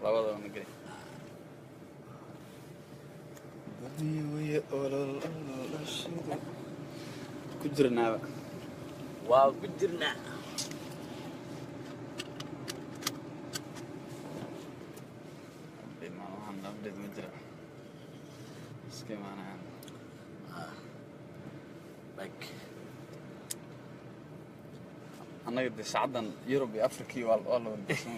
Labadaba na geli. Badiyo olol olol ku jirnaaba. Waa ku jirnaa. Update maalmahan update ma jira, iska imaanayaan. Like Annaga dee saacaddan Yurub iyo Africa iyo waa la wargeysan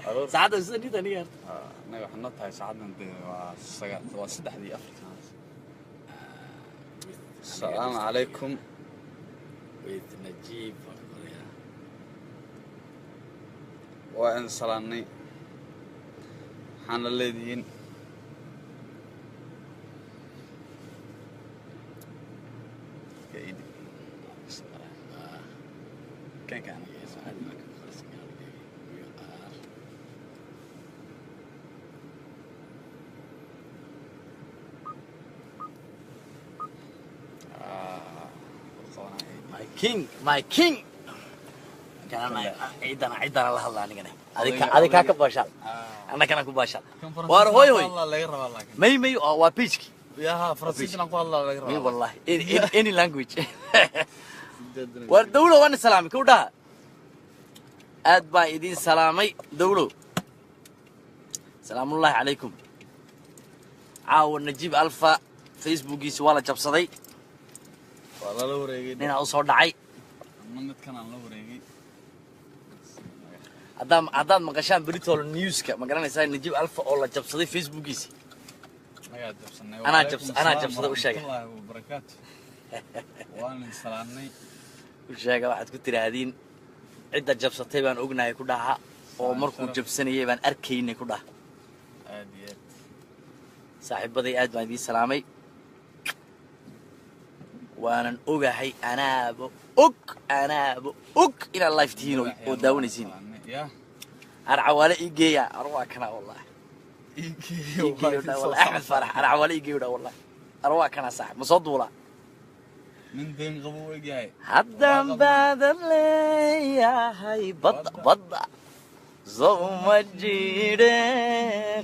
aroor. Saacadda sida nita aniga harta. Annaga waxay noo tahay saacaddan dee waa saga, waa 3dii Africa. Asalaamu calaykum. With Najib waan qorayaa. Waa idin salaamnay, waxaana leedihiin Ka idib. Kan aniga. Saacadda waa ka qoraysan. We are Ah, qabanaya. My king, my king. Kana ciidana ciidana la hadla anigana. Adika adika ka baashaal. Annagana ku baashaal. Kan Waar Faransiisna hooy ku hooy. hadlaa laga rabaa laakiin. May waa page-ki. Yaha, Faransiisna ku hadlaa laga May rabaa. Wallahi in any language. Waar dawlo, waan salaamay kow dhaha. Aad baan idin salaamay dawlo. Salaamullaahi calaykum. Caawa Najiib Alfa Facebookiisa waa la jabsaday. Waa lala wareegay. Ninaa u soo dhacay. Ama midkan aan la wareegay. Haddaad maqashaan Britol newska, ma garanaysaa Najiib Alfa oo la jabsaday Facebookiisa? Nagaa jabsanay. Anaa anaa jabsaday, u sheega. Waraxmatullaahi wabarakaatu. Waan idin salaamnay. U sheega, waxaad ku tidhaahdiin cidda jabsatay baan ognahay ku dhaha, oo markuu Sharaf. jabsanayay baan arkaynay ku dhaha. Aad iyo aad. Saaxiibaday, aad baan idiin salaamay, waanan ogahay, anaaba og, anaaba og inaad live tihiin oo daawanaysiin. Ya. Arcawaale ii geeya, ar waa kanaa wallahi. Ii geeyo dha wallahi, Axmed Faarax, arcawaale ii geeyo dha wallahi, ar waa kanaa saaxib, ma soo duulaa? Nin deen qabo u egyahay. Haddaan baadan leeyahay badda badda sowma jidhe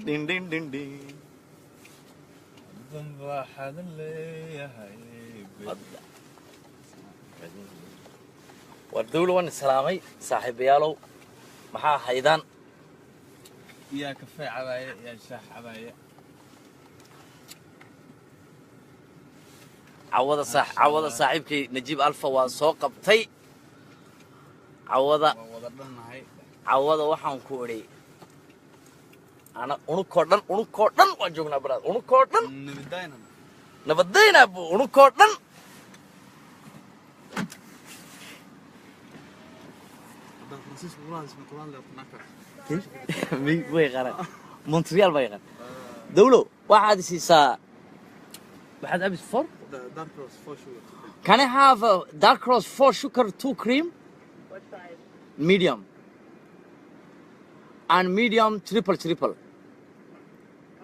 dhin dhin dhin dhin. Dan waxaad leeyahay. Badda war dawla, waan salaamay saaxiibayaalow, maxaa haydaan? Yaa kafee cabaaya, yaa shaah cabaaya? Cawada saax, cawada saaxiibkay Najiib Alfa waan soo qabtay cawada. Waa wada dhannahay. Cawada waxaan ku idhi ana unukoo dhan, unukoo dhan waan joognaa baraad, unukoo dhan. Nabadayna. Nabadayna bu unukoo dhan. Haddaan Faransiiska kula hadasma kula hadlay naagta. Way qaran Montreal baa yaqaan. Dawlo, waxaad siisaa, waxaad abis four. Dark roast, four sugar. Can I have a dark roast, four sugar, two cream? What size? Medium and medium triple triple.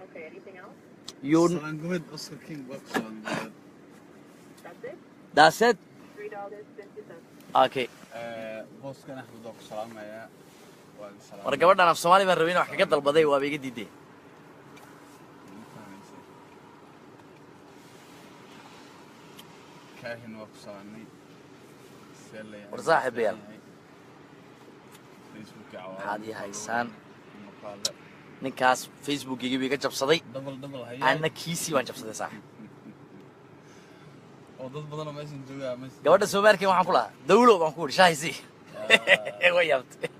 Okay, anything else? You Salaan gumeed, Oscar King waa ku salaan gumeed. That's it? That's it. $3.50. Okay. Booskan Axmed waa ku salaamayaa, waa idin salaamaya. War gabadhan af Soomaali baan rabay in wax kaga dalbaday, waaba iga diiday. Ma fahmaysay. Kaahin waa ku salaamnay. See leeyahay? War saaxiibayaal. Facebooka cawaale. Maxaad ii haysaan? Muuqaale. Ninkaas Facebookigii buu iga jabsaday. Double double hayaa. Anna kiisii baan jabsaday saaxib. Oo dad badan oo meeshan joogaa meeshan. Gabadha Soomaalikan waxaan ku lahaa dawlo baan ku idhi shaahisi, way yaabtay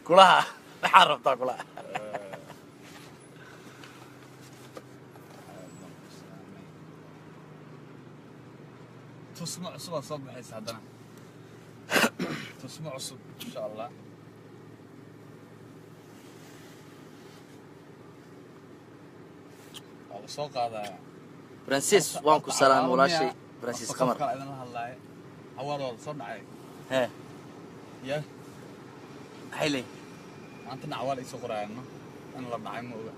kulaha, maxaa rabtaa kulaha? Aad baan ku salaamay. Tusmo cusub aa soo baxaysa haddana, tusmo cusub insha Allah. Waa la soo qaadaya. Francis, waan ku salaamay walaashay Francis Qamar. Qofka idin la hadlaaya hawaar waa la soo dhacay. Hee. Ya. Maxay leeyihin? Maanta dhinac waa la isoo qorayaan, no in la dhacay ma oga.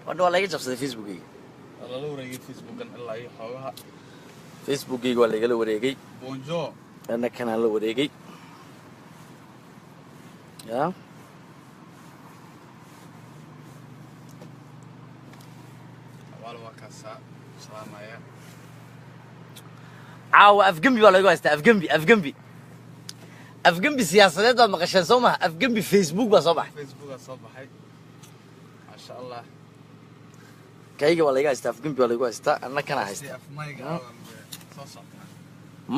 Wadha waa laga jabsaday Facebookgayga. Waa lala wareegay Facebookan ilaa iyo xoogaha. Facebookgayga waa lagala wareegay. Bonjo. Ana kanaan la wareegay ya. Cawaale waa kaasaa salaamaya. Caawa afgembi baa lagu haystaa, afgembi, afgembi, afgembi siyaasadeed baad maqasheen, soo maha? Afgembi Facebook baa soo baxay. Facebookaa soo baxay, maasha Allah. Kayga waa layga haystaa, afgembi baa laygu haystaa, anna kana Si haysta. Afmayga soo soctaa.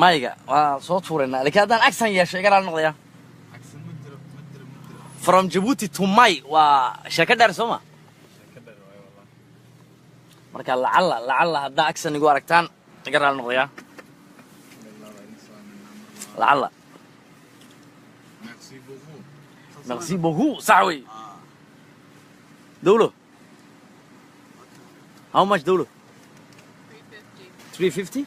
Mayga waa soo tuuraynaa, laakiin haddaan accent yeesho iga raali noqdaya. Cagsan ma jiro, ma jiro, ma jiro. From Djibouti to May waa sheeko dheer, soo ma? Sheeko dheer waayo, wallah. Marka lacalla haddaa accent igu aragtaan iga raali noqdaya. Wallah waa idin salaaminaa mar labaad. Lacalla. Merci beaucoup. Merci beaucoup, sax wey. Ah. Dawlo, how much, dawlo? 350. 350.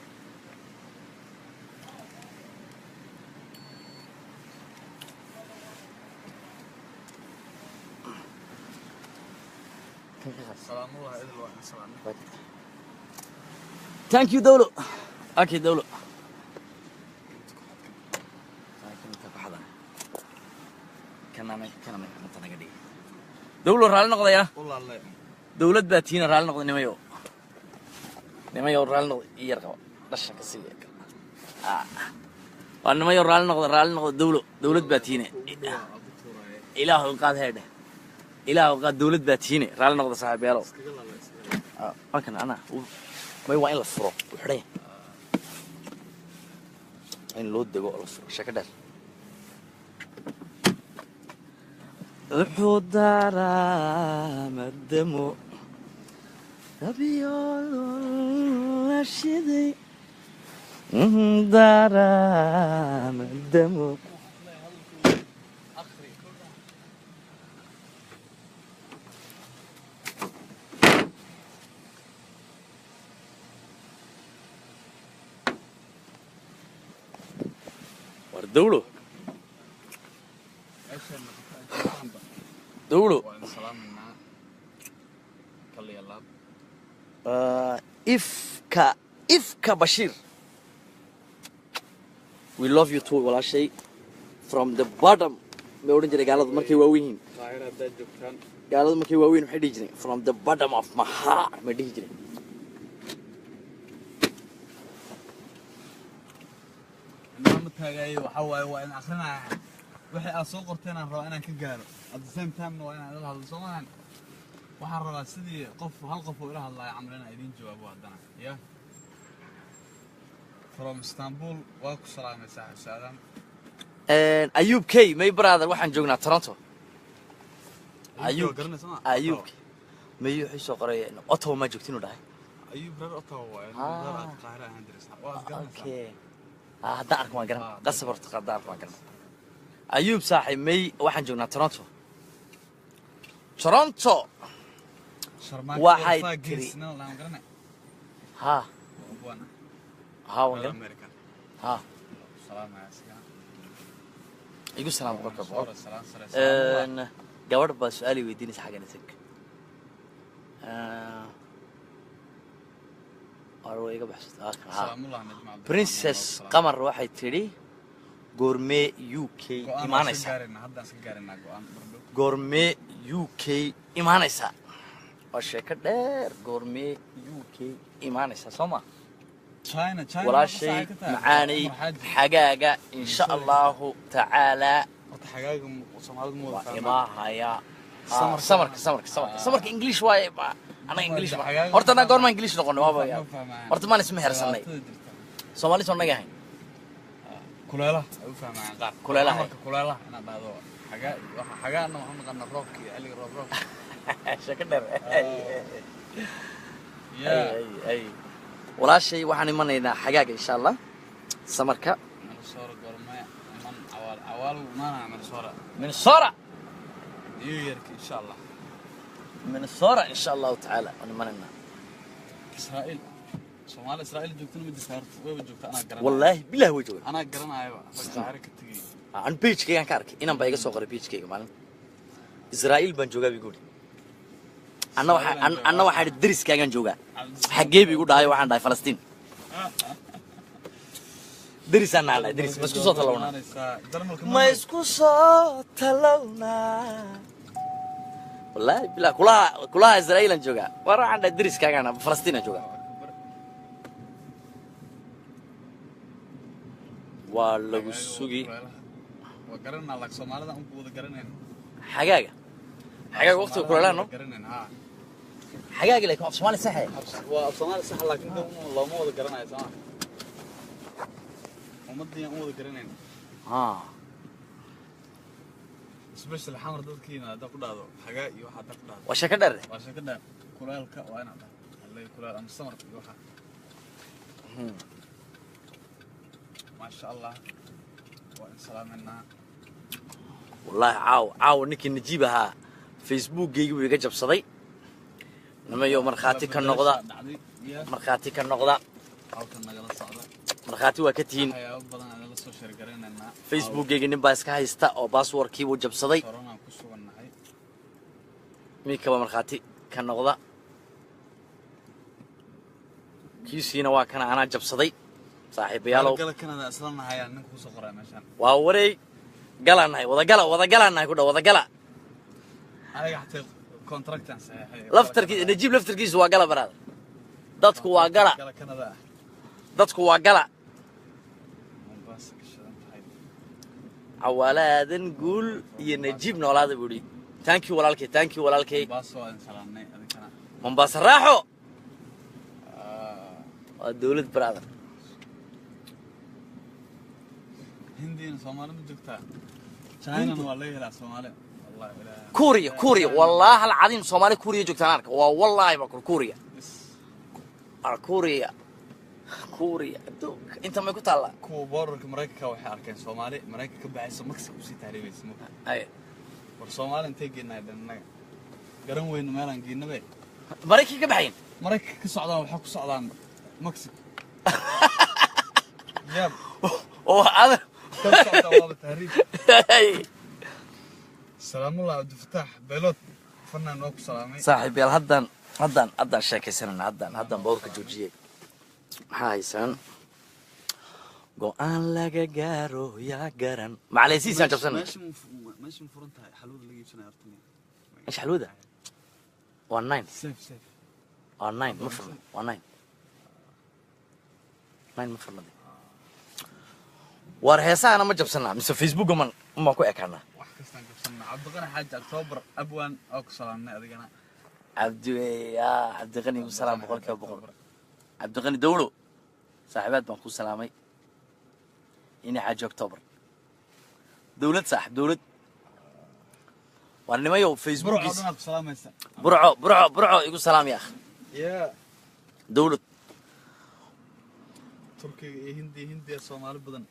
Salaamullah idil, waa idin salaamay. Thank you, dawlo. Okay, dawlo. Dawlo, raalli noqdaya. U laalay. Dawlad baa tiina, raalli noqda. Nimayo, nimayo, raalli noqda. Ii yar qaba dhasha ka siiya. Ah. Waa nimayo, raalli noqda, raalli noqda. Dawlo, dawlad baa tiine. Ugu dhawaa aad u tuuraaye. Ilaahu qaad, heedhe, Ilaahu qaad. Dawlad baa tiine, raalli noqda, saaxiibayaalow. Iskaga laalay, iskaga laalay. Ah, kan ana may waa in la furo, wuu xidhan yahay. In loo dego oo la furo, sheeko dheer. Wuxuu daaraa madamo dabyo la shiday daaraa madamo. Akhri. War dawlo. Meeshaan noqoto ajaanba. Dawlo. Waa idin salaaminaa kaliya laab. Ifka, Ifka Bashir, we love you too, walaashay, from the bottom may odhan jiray gaaladu markay waaweyn yihiin. Qaahira haddaad joogtaan. Gaaladu markay waaweyn maxay dhihi jireen? "From the bottom of my heart" may dhihi jireen. Indhaha ma taagayo, waxaa waaye waa in akrinaya wixii aad soo qorteen aan rabaa inaan ka gaaro. At the same time waa inaan ila hadlo, soo maahan? Waxaan rabaa sidii qof hal qof oo ila hadlaayo camal inaan idiin jawaabo haddana. Ya from Istanbul waa ku salaamay, saaxiib Saadam. Ayub K, my brother, waxaan joognaa Toronto. Ayub. Waa garanaysa ma? Ayub may wuxuu soo qoray Ottawa ma joogtin uu dhahay. Ayub reer Ottawa waaye. Ah. Reer aad Qaahira ahaan jiraysa, waa is garanaysaa. Okay. Ah, haddaan arko waan garan. Ah. Qasab horta, haddaan arko waan garan. Ayub saaxiib, may waxaan joognaa Toronto, Toronto. Sharmaako. Waxay Warfaa tiri- Geesna laan garanay. Ha. Waa Ha, waan reer garan. America. Ha. Salaamaya isigana. Igu salaam 100%. Sore, salaan sare, salaamullah. Gabadh baa su-aal i weydiinaysa xaggan isag. War way iga baxsatay. Ah, ha. Salaamullah Najma Cabdiraxmaan. Princess. Waa salaam. Qamar waxay tidhi goormee UK Go'aan waan iska imaanaysa? gaaraynaa, haddaan iska gaaraynaa go'aan bardhow. Goormee UK imaanaysa? Waa sheeko dheer. Goormee UK imaanaysa, soo ma? China, China. Walaashay ma ka tahay? macaanay, Cumar Xaaji. xagaaga insha Allahu tacaala. Horta xagaaga Soomaalidu ma wada waa fahmaan. imaahaya. Samarka. Samarka, samarka, samarka. Ah. Samarka English waaye, anaga English ma Xagaaga horta ma anaa goormaan English noqonay waaba. Ma fahmaan. Horta maan isma hersanay. Dhibaatada jirta. Soomaali soo naga ahayn. Kuleelaha ay u fahmaan qaar. Kuleelaha. Amarka kuleelaha inaad dhahdo xagaa, waxa xagaana waxaan naqanaa roobka iyo xilliga roob roobka. Sheeko dheer. Yeah. Ay, ay, walaashay, waxaan imanaynaa xagaaga insha Allah, samarka. Minnesota goormee iman Cawaal? Cawaal imaanaya Minnesota. Minnesota. New York insha Allah. Minnesota insha Allahu tacaala waan imanaynaa. Israa'iil, Soomaali Israa'iil joogtana ma jirta horta? Wayba joogta, anaa garanaya. Wallaahi bilah way joogaan. Anaa garanayaba, rag Qaahire ka tegay. An pagekaygaan ka arkay, inan baa iga soo qoray pagekayga maalin, "Israa'iil baan joogaa" bay guri. Anna waxaa anna waxaan idhi, "Deriskaagaan joogaa." "Xaggee?" bi igu dhahay. Waxaan dhahay, "Falastiin." Derisaan naa dhahay, deris ma isku soo talawnaa? Imaanaysaa Jarmalka. Ma isku soo talawnaa? Wallaahi bilaa kulaha kulaha Israa'iilan joogaa. War waxaan dhahay deriskaagaana Falastiinaan joogaa. Waa lagu sugi. Waa garanaa, laakiin Soomaalida unku wada garanayn. Xagaaga, xagaaga waqtiga kuleelaha, no? Garanayn, haa. Xagaaga, laakiin af Soomaali saxe. Waa af Soomaali sax, laakiin de looma wada garanayo sooma, ummadii aan u wada garanayn. Haa. Especially Xamar dadka yimaada haddaa ku dhahdo xagaa iyo waxa haddaa ku dhahdo. Waa sheeko dheer. Waa sheeko dheer. Kuleelka waa inaad dhahdo halley kuleel ama summer iyo waxa. Maasha Allah, waa in salaaminaa. Wallaahi caaw caawa ninkii Najiib ahaa Facebookgaygi buu iga jabsaday. Nimayo, markhaati ka noqda. Dhacday ya. Markhaati ka noqda. Halkan nagala socda. Markhaati waa ka tihiin. Waxyaabo badan aan nala soo share garaynaynaa. Facebookgaygi nin baa iska haysta oo passwordkii buu jabsaday. Koronaan ku sugannahay. Minkaba markhaati ka noqda, kiisiina waa kana, anaa jabsaday, saaxiibayaalow. Gala Canada isla nahayaa ninka kusoo qoraa meeshaan. Waa wareeg galaanahay, wadagala, wadagalaanahay ku dha, wadagala. Aniga xataa contractan saxeexay. Laftarkii Najiib laftarkiisu waa gala baraada, dadku waa gala. Gala Canada ah. Dadku waa gala. Mombasa ka shidan tahay. Cawaalaadan guul iyo Najiib noolaada buu yidhi. Thank you walaalkay, thank you walaalkay. Mombasa waa idin salaamnay adinkana. Mombasa raaxo waa dowlad, brother. Hindiyana Soomaali ma joogtaa? Chinana waa laga helaa Soomaali, wallahi ilaahay. Kuuriya, Kuuriya, wallaahi alcadiim, Soomaali Kuuriya joogtaan arka, waa wallaahi ba Kuuriya. Is Ar Kuuriya, Kuuriya adduunka inta may ku taallaa? Kuwa borderka Maraykanka waxay arkeen Soomaali Maraykanka ka baxaysa, Mexico kusii tahriibaysa mo. Ay. War Soomaali intay geenaay dhan innaga garan weyno meelaan geenabe. Maraykanka ka baxayn. Maraykanka ka socdaan, waxay ku socdaan Mexico, yaab. Oo adan. Ka socdaan waaba tahriib. Salaamullah Cabdifataax Beelood fanaan waa ku salaamay. Saaxiibayaal, haddaan sheekaysanana, haddaan bawrka joojiyey. Maxaa haysaan? Go-aan laga gaaro yaa garan macaleysiisaan jabsana. Meesha ma furan tahay xalwada laga iibsanaya horta? Meesha xalwada waa 9. Safe, safe. Waa 9, ma furna, waa 9, 9 ma furna. Waar heesahana ma jabsanaa mise Facebooka man maan ku ekaanaa? Wax kastaan jabsanna. Cabdiqani Xaaji Octoobar Abwaan oo ku salaamnay adigana. Cabdi ya Cabdiqani igu salaam 100%. Cabdiqani Dawlo, saaxiibaad baan ku salaamay. Ina Xaaji October dowlad, saaxib dowlad waa nimayow. Burco Facebookiis. Dhan aad ku salaamaysa. Burco, Burco, Burco igu salaam ya akh. Dowlad. Turkiga iyo Hindiya, Hindiya Soomaali badan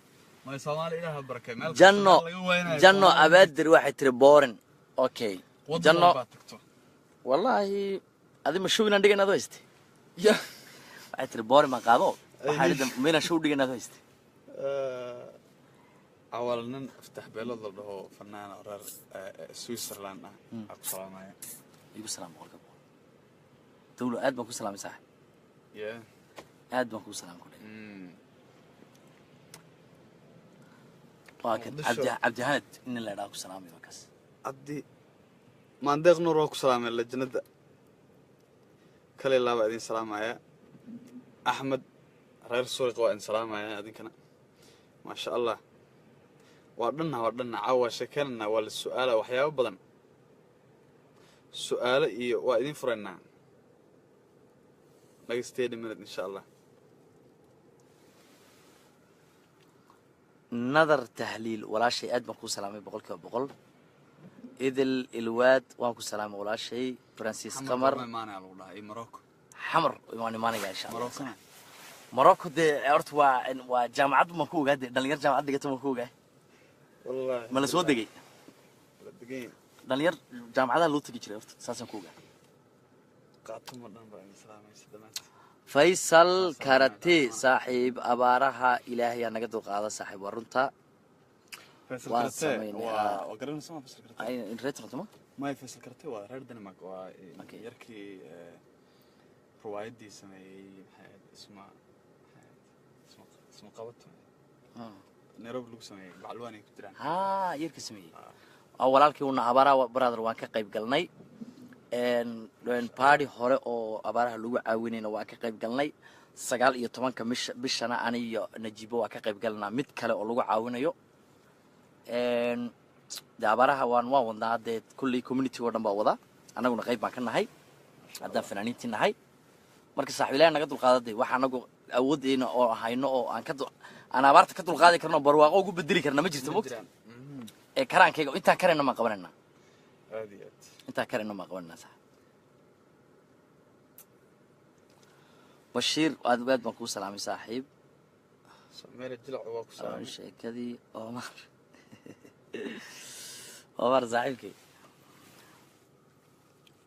may. Soomaali Ilaaha barakay meel kasta Janno. meel laga waynayo. Janno. Soomaali Abaadir waxay tiri boring, okay. Waddan Janno. walbaa tagto. Wallaahi adi ma show inaan dhigan ado hayste? Ya. Waxay tiri boring baan qaado, waxaa idhi mayna show dhigan ado hayste. Awal nin Iftax Beelood la dhaho, fanaan oo reer Switzerland ah aa ku salaamaya. Igu salaam 100%. Dawlo, aad baan ku salaamay saaxib. Aad baan kugu salaamay ku dhahay. Waa kan. Muqdisho. Cabdi Cabdihanad nin la idhaha ku salaamay, waa kaas. Cabdi Maandeeq Nuur waa ku salaamay. Lajnada kale laaba idin salaamaya. Axmed reer Suuriq waa idin salaamaya adinkana. Maasha Allah, waa dhanna, waa dhanna. Caawa waa sheekeynana, waa la su-aala waxyaabo badan, su-aalo iyo waa idin furaynaa next 30 minute insha Allah. Nadar Tahliil, walaashay, aad baan kuu salaamay 100%. Idil Ilwaad waan ku salaamay walaashay. Francis Qamar. Xamar imaanaya lagu dhahaa iyo Morocco. Xamar waan imaanaya insha Allah. Moroccona. Morocco dee horta waa jaamacad baan ku ogaa, dee dhalinyar jaamacad dhigata baan ku ogaa. Wallahi. Ma la soo degay? La degan. Dhalinyar jaamacadaha loo tegi jiray horta, saasaan ku ogaa. Qaatumo dhan baa idin salaamaysa dhammaantiin. Faysal Karate, saaxiib, abaaraha Ilaahay aa naga dulqaada, saaxiib, waa runta. Faysal Waan Karate. samaynay, waa ah. Waa garanaysa ma Faysal Karate? Reer ma Maya, Faysal Karate waa reer Denmark, waa yarkii riwaayaddii sameeyey, maxay ahayd, maxay ahayd, isma qabato Nairobi lagu sameeyey, bacalwaan ay ku jiraan. Haa, yarka sameeyey. Aa, walaalkii una abaaraha, brother, waan ka qayb galnay. Party hore oo abaaraha lagu caawinayna waa ka qayb galnay. 19-ka bishana aniyo Najiibo waa ka qayb galnaa mid kale oo lagu caawinayo. Dee abaaraha waan wadnaa dee, kulley community oo dhan baa wada, annaguna qayb baan ka nahay haddaan fanaaniintii nahay. Marka saaxiib, Ilaahay naga dulqaada dee. Waxa anagu awoodeyna oo hayno oo aan ka aan abaarta ka dulqaadi karno oo barwaaqo ugu bedeli karna ma jirto. Ma mogta jiraan. Ee karaankayga intaan karayna maan qabanayna. Aad iyo aad. Intaan karayna maan qabanayna. Saaxiib Bashiir, aad aad baan kuu salaamay, saaxiib. Sameera Jilac waa ku salaamay. Sheekadii Omar, Omar saaxiibkay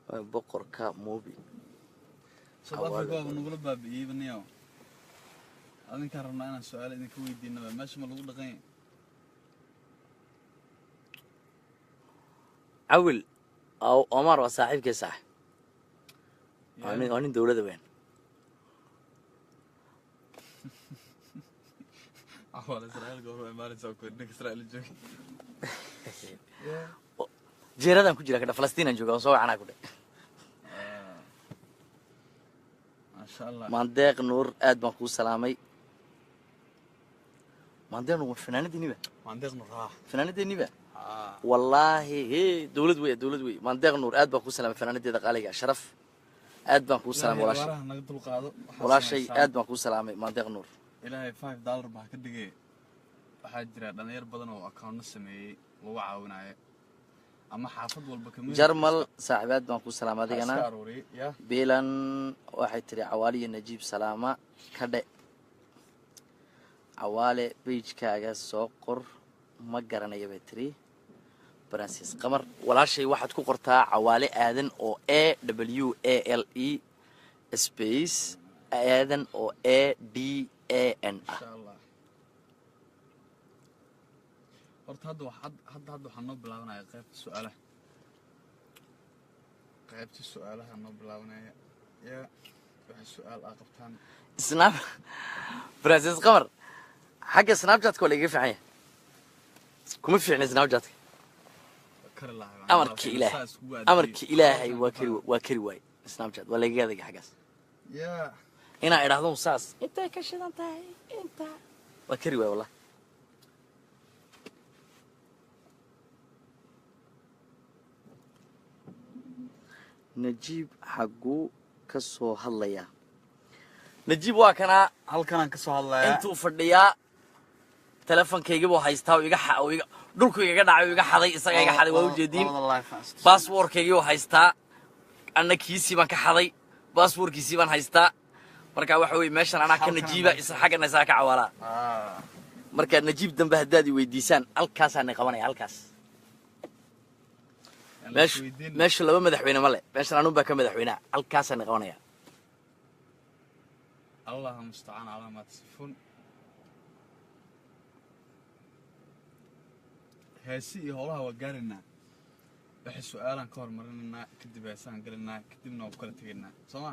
waa boqorka mobi. South Africa waaba nagula baabi'iyey baniyo. Adinkaan rabnaa inaan su-aal idinka weydiinaba, meesha ma lagu dhaqan yahay? Cawil Omar waa saaxiibkay, saaxib. Waa nin dowladda weyn. Awal Israa'iil goor imaanaysa ku ninka Israa'iil jooga. Jeeradaan ku jira kadha, Falastiinaan jooga oo soo wacanaa ku dhe. Maasha Allah. Maandeeq Nuur, aad baan kuu salaamay. Maandeeq Nuur waa fanaanadiiniba. Maandeeq Nuur, haa. Fanaanadiiniba. Haa. Wallaahi he, dowlad wey, dowlad wey. Maandeeq Nuur, aad baan kuu salaamay, fanaanadeeda qaaliga sharaf, aad baan kuu salaamay, walaashay. Abaaraha naga dulqaado. Waxaa Walaashay. samaysaan. Aad baan kuu salaamay, Maandeeq Nuur. Ilaahay $5 baa ka dhigay. Waxaa jira dhalinyar badan oo account sameeyey lagu caawinayo ama xaafad walba community. Jarmal saaxiib, aad baan kuu salaamay. Iska adigana. Aruuriyey ya. Bilan waxay tiri Cawaaliyo Najiib salaama ka dhe. Cawaale, page-kaaga soo qor, ma garanaya bay tiri. Francis Qamar, walaashay, waxaad ku qortaa Cawaale Aadan oo A W A L E space Aadan oo A D A N ah. Insha Allah. Horta hadda hadda waxaan noo bilaabanaya qaybta su-aalaha, qaybta su-aalaha noo bilaabanaya ya. Waxa su-aal aa qabtaan. Snap, Francis Qamar, xagga Snapchatka waa lagaga fiican yahay, kuma fiicna Snapchatka. Kari lahay. Amarki Ilaahay, amarki Ilaahay, waa kari waay Snapchat, waa lagaga adagay xaggaas. Inaa idhaahdo saas intay ka shidan tahay inta waa kari waay wallah. Najiib xagguu ka soo hadlayaa? Najiib waa kanaa. Halkanaan ka soo hadlayaa. Intuu fadhiyaa telefonkaygibuu haystaa oo iga oo iga dhulku igaga dhacay oo iga xaday, isaga iga xaday, waa ujeediin. Labada live aan isku. Password-kaygii uu haystaa, anna kiisii baan ka xaday, password-kiisii baan haystaa. Marka waxa weye meeshan anaa ka Halkan Najiiba isa, xaggana isaga ka Cawaalaa. Marka Najiib dambe haddaad i weydiisaan, halkaasaa ni qabanaya, halkaas. Aan la meeshu isweydiin. Meeshu laba madaxweyne ma le, meeshan anun baa ka madaxweynaha, halkaasaa ni qabanaya. Allah mustacaan calaa maa tasifuun. Heesi iyo howlaha waa gaaraynaa. Waxay su-aalaan ka hormarinaynaa, kadib heesaan gelinaa, kadibna waa ku kala tegaynaa, soo ma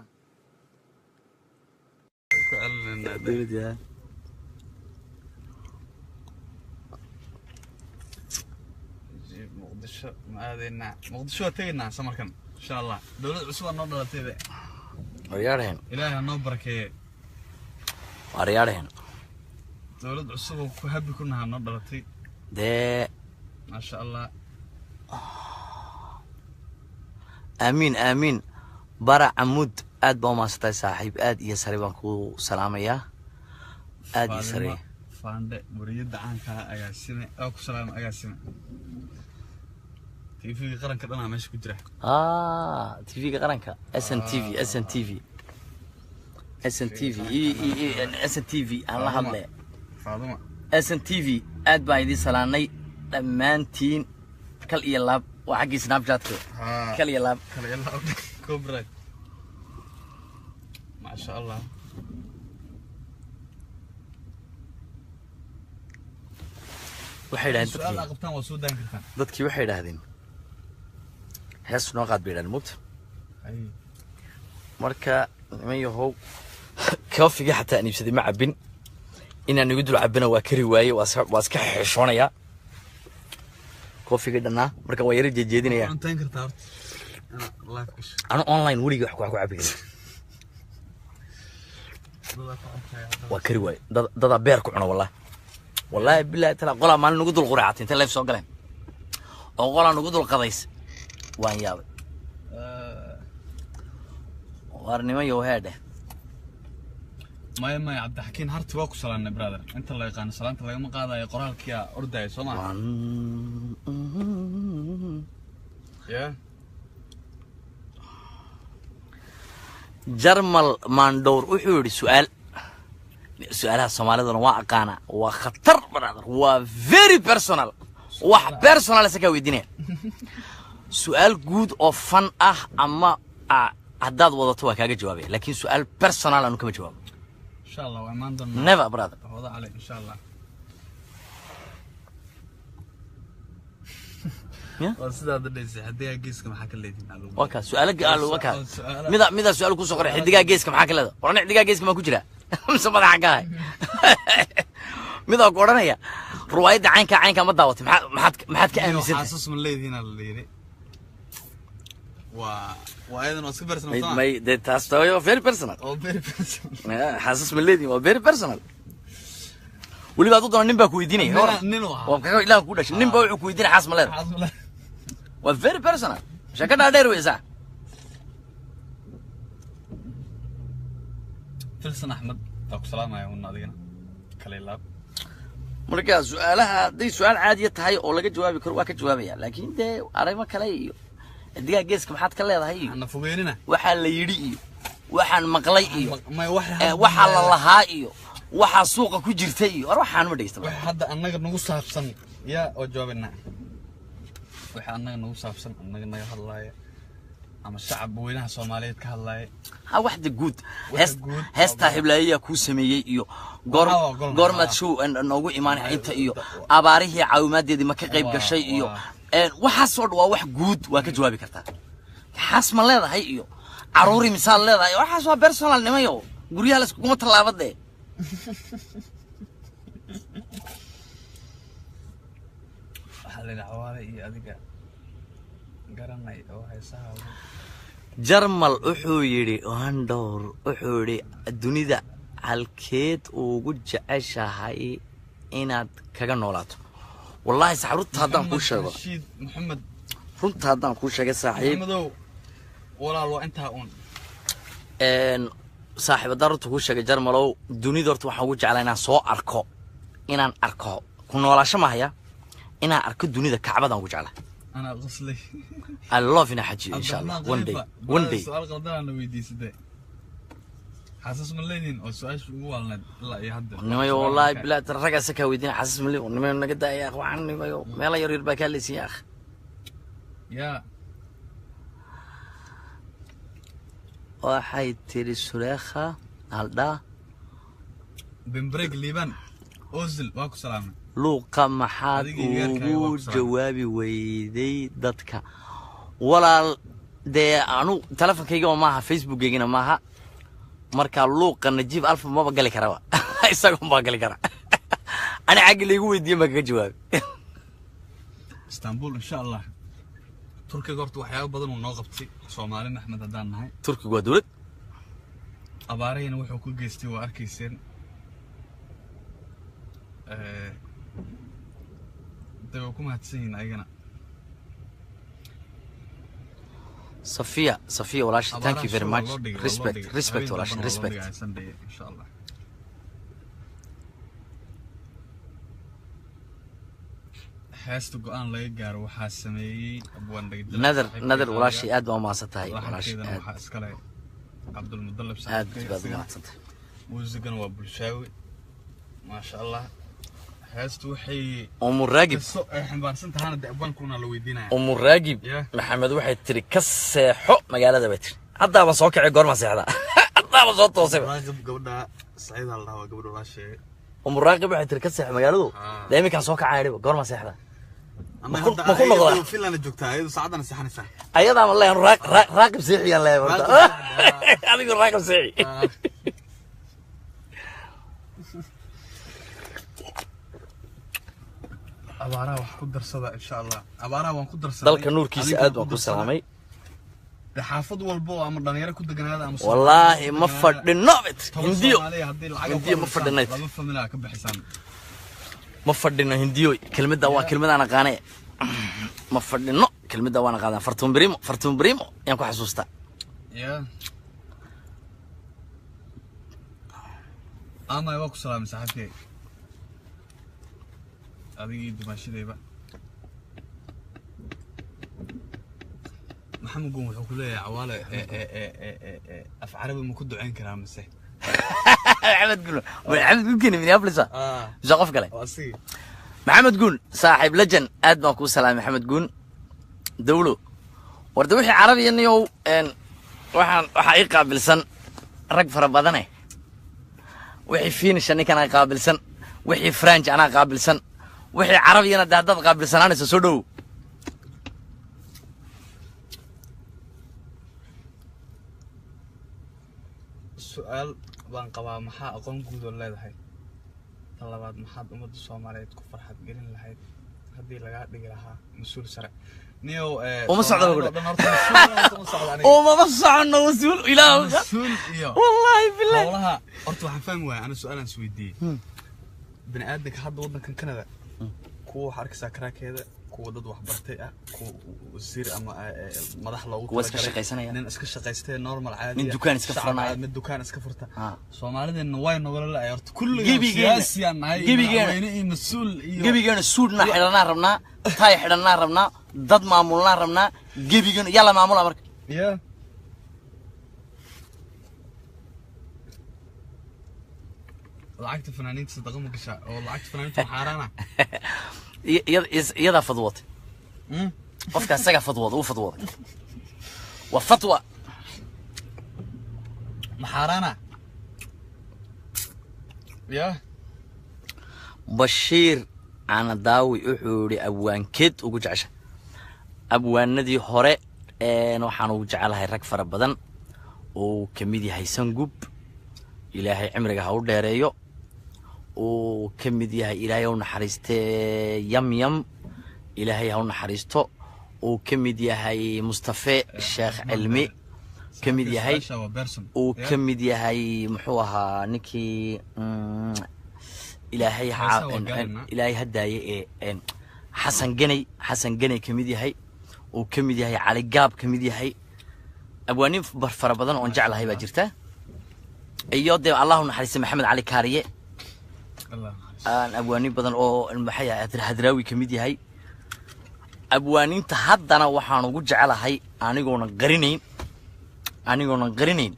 ku celinaynaa? Dowladda. Najiib, Muqdisho ma aadaynaa? Muqdisho waa tegaynaa samarkan, insha Allah. Dowlad cusub aa noo dhalatay be. Waryaadheen. Ilaahay ha noo barakeeye. Waryaadheen. Dowlad cusub oo ku habi ku nahaa noo dhalatay. Dee. Maasha Allah. Aamiin, aamiin. Bara Camud, aad baa umahadsantahay saaxiib, aad iyo sare baan ku salaamayaa, aad iyo sare. Faadimo Faandhe, wariyadda caanka ah, agaasime oo ku salaama. Agaasime TV-ga qaranka dhanaa meesha ku jira. Ah, TV-ga qaranka, SNTV, SNTV, SNTV, SNTV aan la hadle. Faaduma. SNTV, aad baan idiin salaanay dhammaantiin, kal iyo laab. Waa xaggii Snapchatka. Haa. Kal iyo laab. Kala ilaa copyright, maasha Allah. Waxay idhahdeen Su-aal aa dadkii qabtaan waa soo daan kartaan. Dadkii waxay idhahdeen hees noo qaad bay idhahdeen, mugta. Marka niman yahow, coffee-gii xataa aan iibsaday ma cabbin, inaan igu dul cabbina waa kari waaye, waa iska xishoonayaa coffee-gii dhannaa. Marka waa yara jeejeedinayaa. Cuntayn kartaa horta. Inaad live gasho. Anu online weligii wax ku cabi karin. Dadaa ku cuntaya haddana. Waa kari waaye. Dadaa beer ku cuna, wallahi, wallahi, billahi tala. Qolaa maalin nagu dul quraacatay intay live soo galeen oo qolaa nagu dul qadays, waan yaabay. Waar niman yow, heedhe. Maya, maya, Cabdixakiin harti waa ku salaamnay, brother. Inta la yaqaano salaanta lagama qaadayo, qoraalkiyaa ordaya, soo maa? Yeah. Jarmal Maandhowr wuxuu yidhi su-aal, su-aalaha Soomaaliduna waa aqaanaa, waa khatar, brother, waa very personal. Wax personal isa kaa weydiinaya. Su-aal guud oo fan ah ama haddaad wadato waa kaaga jawaabaya, laakiin su-aal personal anu kama jawaabo. Insha Allah waa imaan doonaa. Never, brother. Wada cali, insha Allah. Yeah? Waa sidaa hadda dheysay, xidigaa geeska maxaa ka leedihin? Waa kaa su-aalo waa kaa. Su'aalo- Mida su-aal kusoo qoray, xidigaa geeska maxaa ka leeda? War, ani xidigaa geeska maa ku jira mise madaxa ka hay? Midaa ku odhanaya ruwaayadda caynkaa caynkaa ma daawatay, maxaad ka aaminsantahay? Xaasus ma leedihiin la yidhi, waa ayadan waa iska personal. May soo ma? May dee, taas waa very personal. Oo very personal. Yeah, xaasus ma leedihin waa very personal. Weliba aduu doona nin baa ku weydiinaya. Nin uu ahaa. Waa kaga ilaah ku dhashay, nin baa wuxuu ku weydiinaya xaas ma leedahay. Xaas ma leedahay. Waa very personal, sheeko dhaadheer wey saa. Filsan Axmed taa ku salaamaya un, adigana kale laab. Marka su-aalaha hadday su-aal caadiya tahay oo laga jawaabi karo waa ka jawaabaya, laakiin dee arrimo kale iyo xidigaha geeska maxaad ka leedahay iyo Ana fogeynina. waxaa la yidhi iyo waxaan maqlay iyo may wax waxaa la lahaa iyo waxaa suuqa ku jirta iyo war waxaan ma dhegeysta. Wax hadda annaga nagu saabsan yaa oo jawaabina, waxa annaga nagu saabsan, annaga naga hadlaaya ama shacab weynaha Soomaaliyeed ka hadlaaya. Ha, waxda guud. Waxa Hees guud. Heestaa hiblaayayaa kuu sameeyey iyo goor Waxaa waa golna, goormaad haa. show noogu imaanay inta iyo abaarihii caawimaaddeedii ma ka qayb gashay iyo waxaasoo dhan waa wax guud, waa ka jawaabi kartaa. Xaas ma leedahay iyo caruuri misaad leedahay, waxaas waa personal, nimayo. Guryaha la iskuguma tallaabadee. Waxaa la yidhi Cawaale iyo adiga garanay oo heesaha. Jarmal wuxuu yidhi Wandhowr, wuxuu yidhi dunida halkeed ugu jeceshahay inaad kaga noolaato? Wallaahi sax, runta haddaan kuu sheego, Rashiid Maxamed. Runta haddaan kuu sheegay, saaxiib. Maxamedow walaal, waa intaa uun. Saaxiib, haddaan runta kuu sheegay, Jarmalow, dunida horta waxaan ugu jeclaa inaan soo arko, inaan arko, ku noolaasho mahaya, inaan arko dunida Kacbadaan ugu jeclaa. Anaa qoslay. I love inaan xajiyo, insha Allah, one day, one day. Su-aal qaldanaa na weydiisatay, xaasas ma leedihin oo su-aasha ugu waalneed ilaa iyo hadda. Nimayo, wallaahi bilaa raggaa kaa weydiina xasis mali. Nimayo, naga daaya akh, waxaan nimayo meelo yar yar baa kaa leysiin akh. Yaa. Waxay tiri Suleekha haldhaa. Bembreg Liban Ozil waa ku salaamay. Luuqa maxaad Adiga iyo yarkaaga waa ugu ku salaamay. jawaabi weyday dadka? Walaal, dee anu telefonkaygaba maaha, Facebookaygana maaha. Marka luuqa Najiib Alfa maba gali karaba, isaga baa gali kara. Ani xaggi laygu weydiiye baa kaga jawaabay. Istanbul, insha Allah. Turkiga horta waxyaabo badan uu noo qabtay Soomaali Maxmed haddaan nahay. Turkigu waa dowlad. Abaarahina wuxuu ku geystay waa arkayseen. Dee waa ku mahadsan yihiin ayagana. Safiya, Safiya walaasha, thank you very much. Respect, respect walaasha, respect. Sunday, insha Allah. Heesta go-aan laga gaaro waxaa sameeyey Abwaan Dhagdal. Nadar, Nadar walaashay, aad baa umahadsan tahay walaashay. Laxankeedana aad waxaa iskale Cabdulmudalib aad saaxiibkay baad isagana. umahadsan tahay. Muusigana waa Bulshaawi, maasha Allah. Heestu waxay Umu Raagib. qiso ay xambaarsan tahana de abwaankuna la weydiinaya. Umu Raagib. Yeah. Maxamed waxay tiri ka seexo magaalada bay tiri. Haddaaba soo kacay, goorma seexda? Haddaaba soo toosay. Raaqib, gabadha Saciid la dhahaa, waa gabadha walaashay. Umu Raaqib waxay tiri ka seexo magaaladu. Ah. Dee iminkaan soo kacay, dhibo goorma seexda? Ama Ma ku noqdaa? Ayadu Finland joogtaa, ayadu saacadana seexanaysaa. Ayadaama leeyahay Raaqib seexiyaan leeyahay horta. Raaqib. Adigu Raaqib seexi. Ah. Abaaraha wax ku darsada, insha Allah. Abaaraha waan ku darsaday. Dalka nuurkiisa Adinkana aad baan ku ku darsada. salaamay. De xaafad walbo oo ama dhalinyaro ku deganaada ama Wallaahi ma fadhino bay tiri. 10 Hindiyo. Soomaaliya haddii lacag Hindiyo ma fadhinay. Laba familaa ka bixisaan. Ma fadhino, hindiyo. Kelmadda waa kelmad aan aqaane. Ma fadhino, kelmadda waan aqaanaa. Fartuun Brimo, Fartuun Brimo ayaan ku xasuustaa. Ya amay, waa ku salaamay saaxiibkay, adigii dumaashadayba. Maxamed Gun wuxuu ku leeyahay, Cawaale, af Carabi ma ku duceyn karaa mise? Maxamed Gun, Maxamed Gun keni Minneapolis ah mise qof kale? Waa asigii. Maxamed Guun, saaxiib lejan, aad baan kuu salaamay. Maxamed Guun dawlo warda wixii carabiya niyow waxaan waxaa ii qaabilsan rag fara badane. Wixii Finnish ninkan qaabilsan, wixii French anaa qaabilsan, wixii carabiyana de haddaad qaabilsanaanayso soo dhowow. Su-aal baan qabaa: maxaa aqoon guud oo leedahay? Ta labaad, maxaad ummadda Soomaaliyeed ku farxad gelin lahayd haddii lagaa dhigi lahaa mas-uul sare, niyow? Uma socdo. Soomaalida oo dhan horta mas-uul horta uma socdo aniga. Umama soconno mas-uul, ilaah. Mas-uul iyo Wallaahi billahi. Howlaha horta waxaan fahmi waaya ana, su-aalaan isweydiiyey. Bini aadanka hadda waddankan Canada, kuwa waxaa arkaysaa karaakeeda, kuwa dad waxbartay ah, kuwa wasiir ama madax loogu Kuwa iska talagalay, shaqaysanaya. Nin iska shaqaystay, normal, caadi Nin ah, dukaan iska shacab furanaya. Caadi, mid dukaan iska furta. Ah. Soomaalideenna way nogala la-ay horta kulligaan. Gebigeena- Siyaasiyaan nahay iyo gebigeena- madaxweyne iyo mas-uul iyo Gebigeena suudhna xidhanaa rabnaa, taay xidhanaa rabnaa, dad maamulnaa rabnaa. Gebigeena yaa la maamulaa marka? Yeah. Lacagta fanaaniinta sadaqa ma gashaa? Oo lacagta fanaaniinta waa xaaraana. Iyadaa fadwootay. Qofka isagaa fadwooda, uu fadwooday, waa fatwa. Ma xaaraana ya? Bashiir Canadaawi wuxuu yihi, abwaankeed ugu jecesha? Abwaanadii hore waxaan ugu jecelahay rag fara badan oo ka mid yahay Sangub, Ilaahay cimriga ha u dheereeyo, uu ka mid yahay, Ilaahay ha u naxariistee, Yam Yam, Ilaahay ha u naxariisto, uu ka mid yahay Mustafe Sheekh Cilmi ka mid yahay. Su-aasha waa Berson. Uu Yeah. ka mid yahay, muxuu ahaa ninkii, Ilaahay ha Heesaha waa gaarina. Ilaahay ha daaye ee Xasan Ganay, Xasan Ganay ka mid yahay, uu ka mid yahay Cali Gaab ka mid yahay. Abwaanin fara badan oon jeclahay baa jirta, iyo dee Allahu naxariista Maxamed Cali Kaariye. Allah naxariisto. Aan abwaanin badan oo maxay ahayd Hadraawi ka mid yahay. Abwaaninta haddana waxaan ugu jecelahay, anigoonan qarinayn,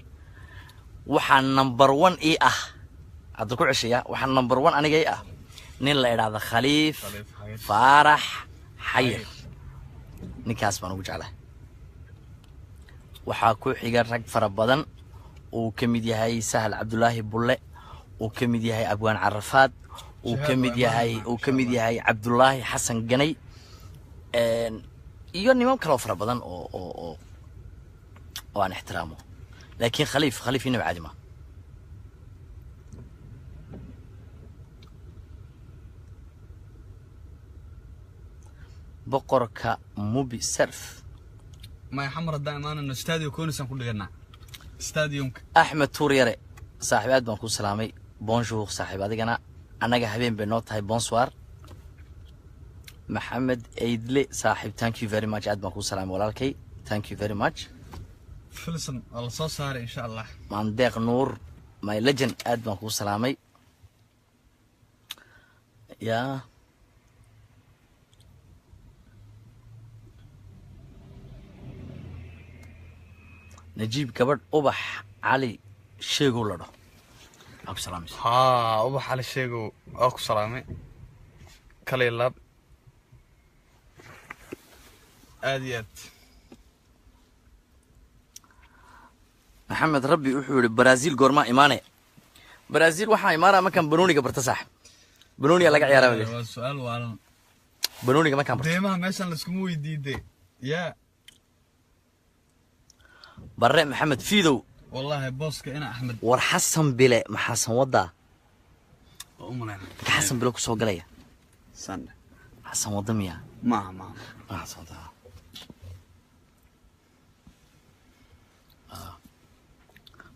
waxaa number one ii ah, hadda ku ceshaya, waxaa number one aniga ii ah nin la idhaahdo Khaliif Khaliif Xayir. Faarax Xayir. Ninkaas baan ugu jeclahay. Waxaa ku xiga rag fara badan uu ka mid yahay Sahal Cabdulaahi Bulle, uu ka mid yahay Abwaan Carafaad, uu ka Shahaad mid waa yahay imaanayna, uu ka mid insha. yahay Cabdulaahi Xasan Ganay iyo niman kaloo fara badan oo aan ixtiraamo, laakiin Khaliif, Khaliif inaba caadi ma. Boqorka Mubi Surf. Maya, Xamar haddaan imaanayno stadio Conisaan ku dhiganaa, stadiumka. Axmed Tuuryare, saaxiib, aad baan kuu salaamay. Bonjour saaxiib, adigana annaga habeen bay noo tahay, bonsoir. Maxamed Eydle, saaxiib, thank you very much, aad baan kuu salaamay walaalkay, thank you very much. Filson waa la soo saaray, insha Allah. Maandeeq Nuur, my legend, aad baan kuu salaamay. Ya Najiib, gabadh Ubax Cali Sheegow la dhaho aa ku salaamaysa. Haa, Ubax Cali Sheegow waa ku salaamay, kalay laab, aad iyo aad. Maxamed Rabbi wuxuu yihi, Brazil goormaa imaanaya? Brazil waxaa imaanaya markaan banooniga barta saaxib. Banooniga laga ciyaaraa baa la yidhi. Waa su-aal waalan. Banooniga markaan barto. Deemaha meeshan laiskuma weydiiday ya. Barre Maxamed Fiidow. Wallaahi booska ina Axmed. War Xasan Bile, maxaasan wadaa? Waa u malayna. Ninka Xasan Bile kusoo galaya. Sande. Xasan wada miya? Maaha, maaha. Xasan wadaa.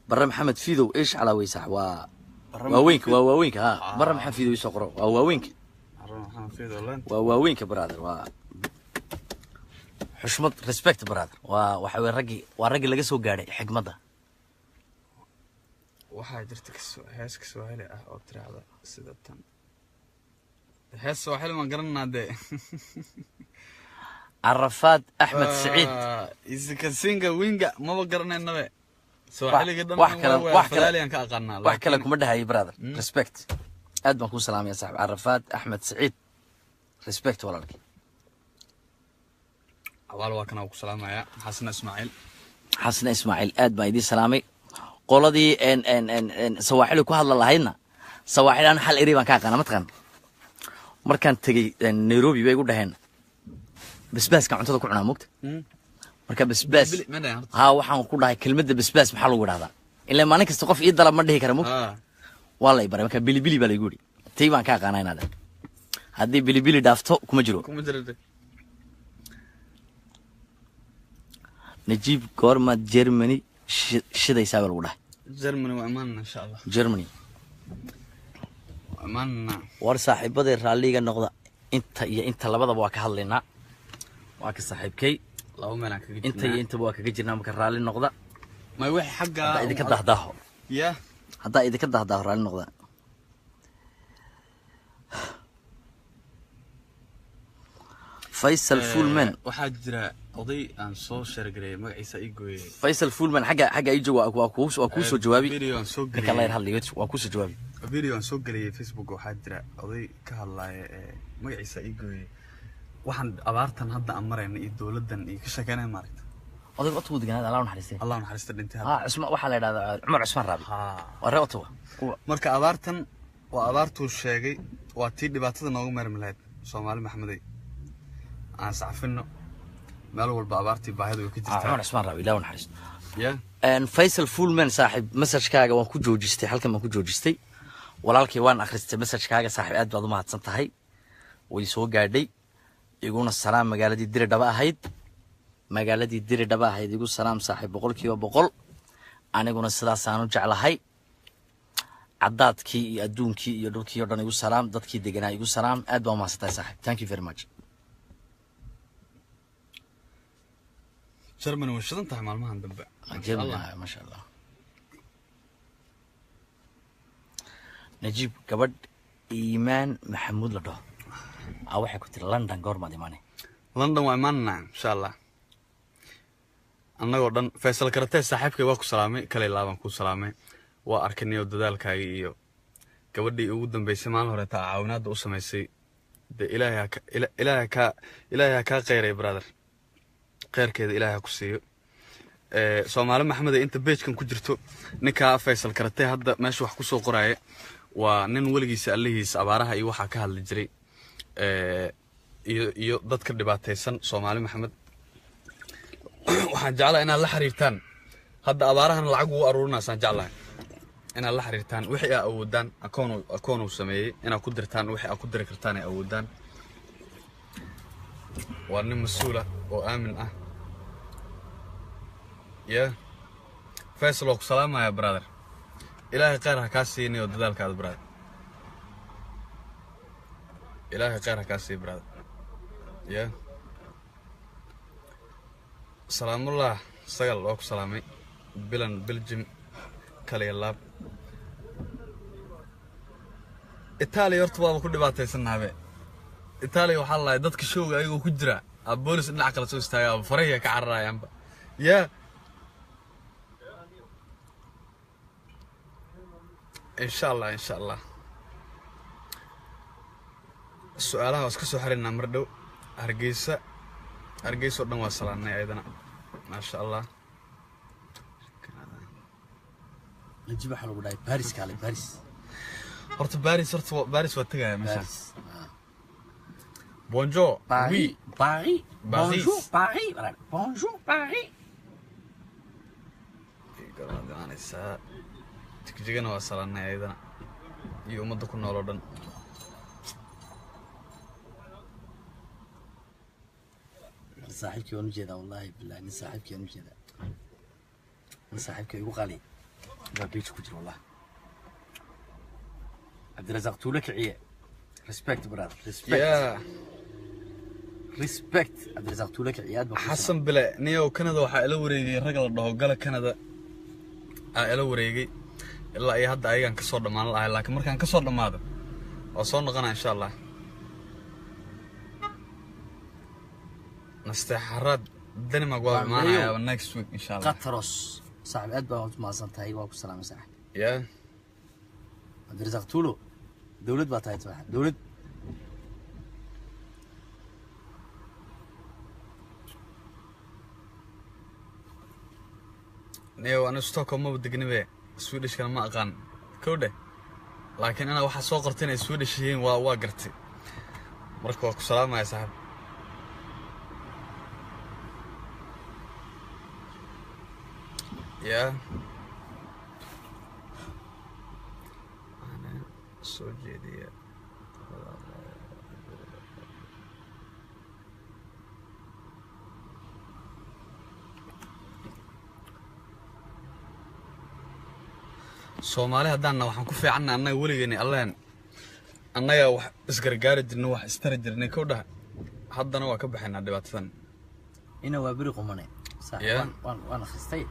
Barre Maxamed Fidow, ish calaa weysax, waa waaweynka, waa waaweynka. Ha, Barre Maxamed Fidow isoo qoro, waa waaweynka. Waa waaweynka, brother, waa xushmad, respect, brother. Waa waxa weye raggii, waa raggii laga soo gaadhay xigmadda. Waxaa jirta hees Kiswahili ah oo tiraahda sida tan. Hees Swahili maan garananaa dee. Carafaad Axmed Saciid. Isikasinga winga maba garanaynabe Swahiliga dhan. Wax kale, wax kale Falaaliyan ka aqaanaa. Wax kale kuma dhahayo, brother, respect, aad baan kuu salaamaya, saaxib Carafaad Axmed Saciid, respect, walaalkii. Abaal waa kana ku salaamaya Xasan Ismaaciil. Xasan Ismaaciil, aad baan idiin salaamay. Qoladii n n n n Sawaaxili ku hadla lahaydna, Sawaaxili aan hal eri baan ka aqaana, mataqaan? Markaan tegey Nairobi bay igu dhaheen basbaaska cuntada ku cunaa, mogta? Marka basbaas Bili- ma dhahan horta. Haa, waxaan ku dhahay kelmadda basbaas maxaa lagu idhahdaa? Ilaa maalin kasta qof ii dalab ma dhihi kara, mogta? Waa la i baray marka, bilibili baa laigu yidhi. Tay baan ka aqaanaa inaad haddii bilibili dhaafto kuma jiro. Kuma jiro de. Najiib, goormaad Germany shidaysaa baa lagu dhahay? Germany waa imaanana, insha Allah. Germany. Waa imaanana. War saaxiibaday, raalliga noqda, inta iyo inta labadaba waa ka hadlaynaa. Waa ka saaxiibkay. Laba meel aan kaga Inta iyo jirnaa. intaba waa kaga jirnaa, marka raalli noqda. May wixii xagga Haddaa idinka dahdaaho. Ya. Haddaa idinka dahdaaho, raalli noqda. Faysal Fullman. Waxaa jira oday aan soo sheergareeyay, magaciisa ii gooyay. Faysal Fullman, xagga ii joog, waa kuu soo jawaabi. Video aan soo Ninka la yar geliyay. hadlayo waa kuu soo jawaabi. Video aan soo geliyay Facebook, waxaa jira oday ka hadlaya ee magaciisa ii gooyay, waxaan abaartan hadda aan marayna iyo dowladdan iyo ka sheekeynaya, maaragta. Odayga Ottawa deganaada, Allah u naxariistay. Allah naxariista, dhintay hadda. Ha, Cusmaan waxaa la yidhahdaa, Cumar Cusmaan Raabi. Waa reer Ottawa kuwa. Marka abaartan waa abaartuu sheegay, waa tii dhibaatada nooga maarmi lahayd. Soomaali Maxmedey, aan sacfino meel walba, abaartii baahida way ka Cumar jirtaa. Cusmaan Raabi, Ilaah u naxariisto. Ya. Faysal Fullman, saaxiib, messagekaaga waan ku joojistay, halkan baan ku joojistay, walaalkay. Waan akhristay messagekaaga, saaxiib, aad baad u mahadsan tahay, way soo gaadhay. Iguna salaam magaaladii Diri Dhaba ahayd, magaaladii Diri Dhaba ahayd igu salaam, saaxiib, 100%. Aniguna sidaasaan u jeclahay. Cadaadkii iyo adduunkii iyo dhulkii oo dhan igu salaam, dadkii deganaa igu salaam. Aad baa u mahadsan tahay, saaxiib, thank you very much. Germany way shidan tahay maalmahan dambe. Germany, maasha Allah. Najiib, gabadh Iimaan Maxamuud la dhaho a waxay ku tiri London goormaad imaanay? London waa imaanana, insha Allah, annagoo dhan. Faysal Karatee, saaxiibkay, waa ku salaamay, kalay laabaan ku salaamay. Waa arkanay oo dadaalkaaga iyo gabadhii ugu dambeysay maalin hore taa caawinaadda u samaysay dee. Ilaahay ha kaa kheyray, brother, kheyrkeeda Ilaahay ha ku siiyo. Soomaali Maxamed ee inta page-kan ku jirto, ninkaa Faysal Karatee hadda meesha wax kusoo qoraya waa nin weligiisa allihiisa abaaraha iyo waxaa ka hadli jiray iyo dadka dhibaataysan. Soomaali Maxamed, waxaan jeclahay inaad la xiriirtaan. Hadda abaarahan lacag ugu aruurinaysaan, jeclahay inaad la xiriirtaan wixii aa awoodaan. Akoon uu sameeyey inaad ku dirtaan wixii aad ku diri kartaan ay awoodaan. Waa nin mas-uul ah oo aamin ah. Ya Faysal, waa ku salaamaya, brother. Ilaahay khayr ha kaa siinayo dadaalkaada, brother. Ilaahay khayr ha kaa siiyo, brother. Ya Salaamullah Sagal, waa ku salaamay. Bilan Belgium, kaliya laab. Itaaliya horta waaba ku dhibaataysanaabe. Itaaliya waxaa lalahay dadka showga ayagoo ku jira aa boolis dhinac kale soo istaaga, farahiya ka cararayaanba. Ya, insha Allah, insha Allah, su-aalaha waa iska soo xiraynaa mar dhow. Hargeysa, Hargeysa oo dhan waa salaamnay ayadana, maasha Allah. Najib, waxaa lagu dhahay Baris, kaale Baris. Horta Baris, horta Baris waa tegaya meeshaan. Baris. Bonjour. Paris. Oui. Paris. Paris. Bonjour Paris. Voilà. Bonjour Paris. Garanaysaa, Jigjigana waa salaamnay ayadana iyo ummadda ku nool oo dhan. Saaxiibkii waan ujeedaa, wallahi billahi, nin saaxiibkii waan ujeedaa, nin saaxiibkii igu qaali. Baa page ku jira wallah. Cabdirasaaq Tuulo kiciye, respect brother, respect. Respect, Cabdirasaaq Tuulo kiciye, aad baan kuu. Xasan Bile, niyow Canada waxaa ila wareegay rag la dhaho gala Canada aa ila wareegay. Ilaa iyo hadda ayagaan kasoo dhammaan lahay, laakiin markaan kasoo dhammaado waa soo noqonaa insha Allah. Nasteexaraad Denmark waa Waa imaanayaa mayo. next week insha Allah. Qatros saaxib, aad baa mahadsan tahay, waa ku salaamay saaxib. Cabdirasaaq Tuulo, dowlad baa tahay saaxib, dowlad. Niyow anigu Stockholm maba degnibe, Swedishkana ma aqaan kowdhe, laakiin inaa waxaa soo qortay inay Swedish yihiin waa gartay. Marka waa ku salaamaya saaxib. Yeah, waxaana soo jeediya. Soomaali haddaanna waxaan ku fiicanna annaga weligeeni alleen annaga wax isgargaari jirnay, wax istari jirnay kow dhaha. Haddana waa ka baxaynaa dhibaatadan. Ina waa beri qumane saaxib. Waan akhristay.